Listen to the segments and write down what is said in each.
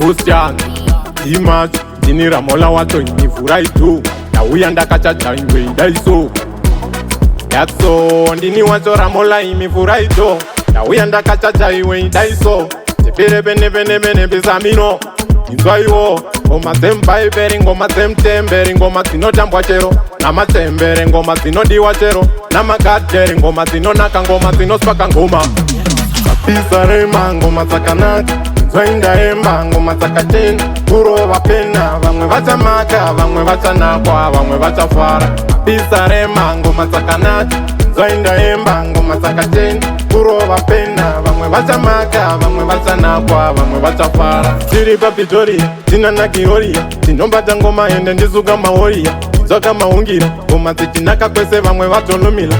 Christian Imach ndini Ramola wacho, ini vhurai door, ndauya ndakachaja, iwe idaiso. Yakso ndini wacho Ramola, imi vhurai door, ndauya ndakachaja, iwe idaiso. Tipire pene pene pene pisamino. Inzwaiwo ngoma dzemubhaibheri, ngoma dzemutemberi, ngoma dzinotambwa chero namachembere, ngoma dzinodiwa chero namagadheri, ngoma dzinonaka, ngoma dzinospaka, ngoma Pisarema, ngoma dzakanaka. Nzwaindaemba ngoma dzakachena, kurova pena, vamwe vachamaka, vamwe vachanakwa, vamwe vachafara. Pisarema, ngoma dzakanaka. Nzwaindaemba ngoma dzakachena, kurova pena, vamwe vachamaka, vamwe vachanakwa, vamwe vachafara. Tiri paPretoria, tina naGloria, tinombata ngoma ende ndisuka maoria nzwaka maungira, ngoma dzichinaka kwese, vamwe vatolumila,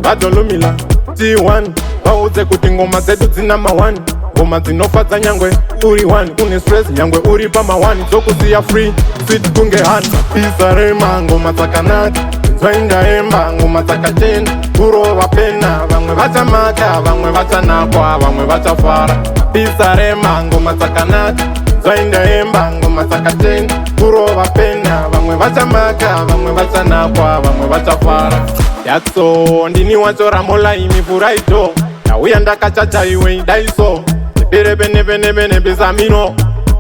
vatolumila. T1 vaudze kuti ngoma dzedu dzina ma1, ngoma dzinofadza nyangwe uri 1, une stress, nyangwe uri pama1, dzokusiya free, sweet kunge honey. Pisarema, ngoma dzakanaka. Nzwaindaemba ngoma dzakachena, kurova pena, vamwe vachamaka, vamwe vachanakwa, vamwe vachafara. Pisarema, ngoma dzakanaka. Nzwaindaemba ngoma dzakachena, kurova pena, vamwe vachamaka, vamwe vachanakwa, vamwe vachafara. Yakso ndini wacho Ramola, imi vhurai door, ndauya ndakachaja, iwe idaiso. Tipire pene pene pene pisamino.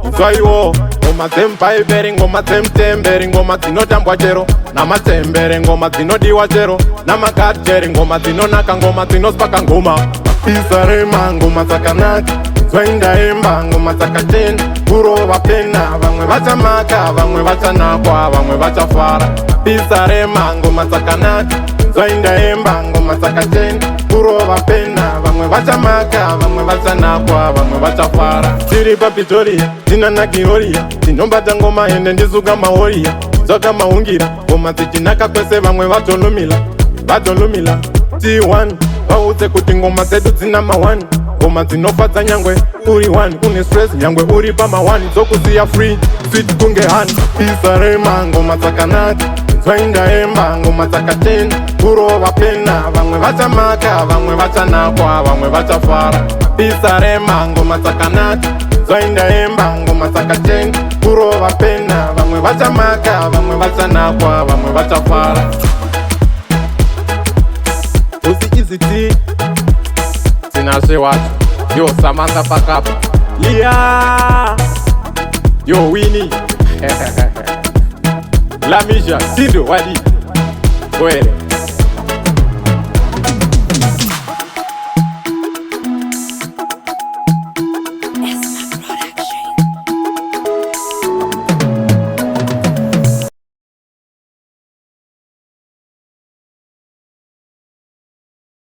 Inzwaiwo ngoma dzemubhaibheri, ngoma dzemutemberi, ngoma dzinotambwa chero namachembere, ngoma dzinodiwa chero namagadheri, ngoma dzinonaka, ngoma dzinospaka, ngoma Pisarema, ngoma dzakanaka. Nzwaindaemba ngoma dzakachena, kurova pena, vamwe vachamaka, vamwe vachanakwa, vamwe vachafara. Pisarema, ngoma dzakanaka. Nzwaindaemba ngoma dzakachena, kurova pena, vamwe vachamaka, vamwe vachanakwa, vamwe vachafara. Tiri paPretoria, tina naGloria, tinombata ngoma ende ndisuka maoria nzwaka maungira, ngoma dzichinaka kwese, vamwe vatolumila, vatolumila. T1 vaudze kuti ngoma dzedu dzina ma1, ngoma dzinofadza nyangwe uri 1, une stress, nyangwe uri pama1, dzokusiya free, sweet kunge honey. Pisarema, ngoma dzakanaka. Nzwaindaemba ngoma dzakachena, kurova pena, vamwe vachamaka, vamwe vachanakwa, vamwe vachafara. Pisarema, ngoma dzakanaka. Nzwaindaemba ngoma dzakachena, kurova pena, vamwe vachamaka, vamwe vachanakwa, vamwe vachafara. Usi iziti tinashe wacho. Yo Samantha Pakapa Lia, yo Winnie Lamisha Sindo Wadi Kwele.